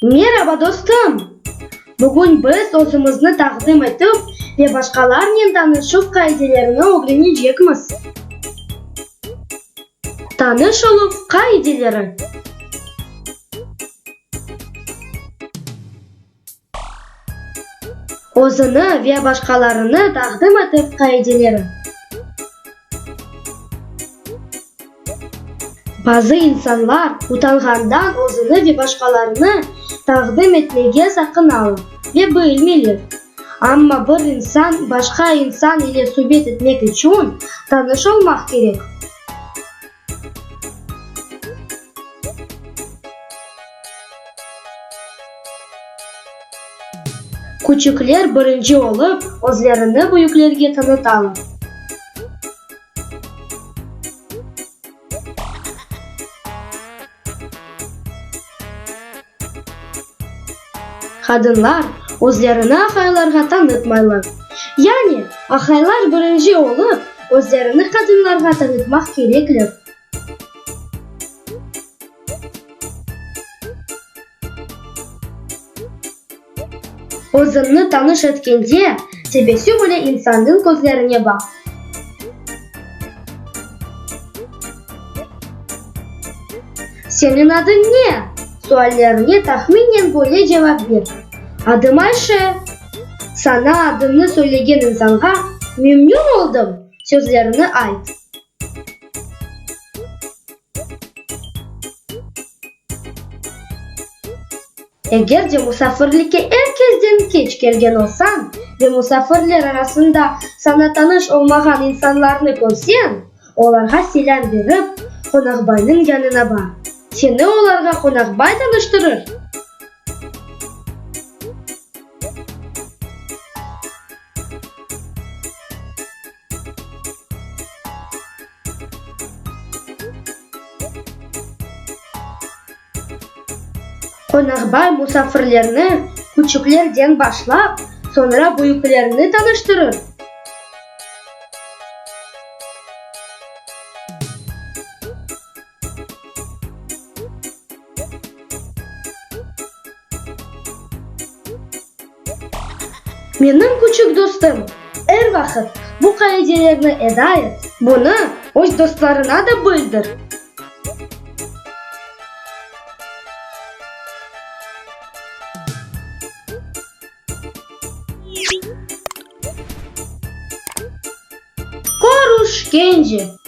Meraba, dostum! Bugün biz özümizni taqdim etüv ve başqalarnen tanışuv qaidelerini ögrenecekmiz. Tanış oluv qaideleri. Özüni ve başqalarını taqdim etüv qaideleri. Bazı insanlar utanğandan özüni ve başqalarını taqdim etmege saqınalar ve bilmeyler. Amma bir insan başqa insan ile subet etmek içün tanış olmaq kerek. Küçükler birinci olıp özlerini büyüklerge tanıtalar. Qadınlar özlerini aqaylarğa tanıtmaylar. Yani, aqaylar birinci olıp özlerini qadınlarğa tanıtmaq kerekler. Özüñni tanış etkende, tebessüm ile insannıñ közlerine baq. Seniñ adıñ ne? Suallerine tahminen böyle cevap ber, Adım Ayşe. Saña adıñnı söylegen insanğa Memnün oldım sözlerini ayt. Eger de musafirlikke er kezden keç kelgen olsañ ve musafirler arasında saña tanış olmağan insanlarnı körseñ, olarğa selâm berip, qonaqbaynıñ yanına bar. Seni olarğa qonaqbay tanıştırır. Qonaqbay musafirlerni küçüklerden başlap, soñra büyüklerni tanıştırır. Menim küçük dostum, er vaqıt bu qaidelerni eda et, bunı öz dostlarına da bildir. Körüşkence!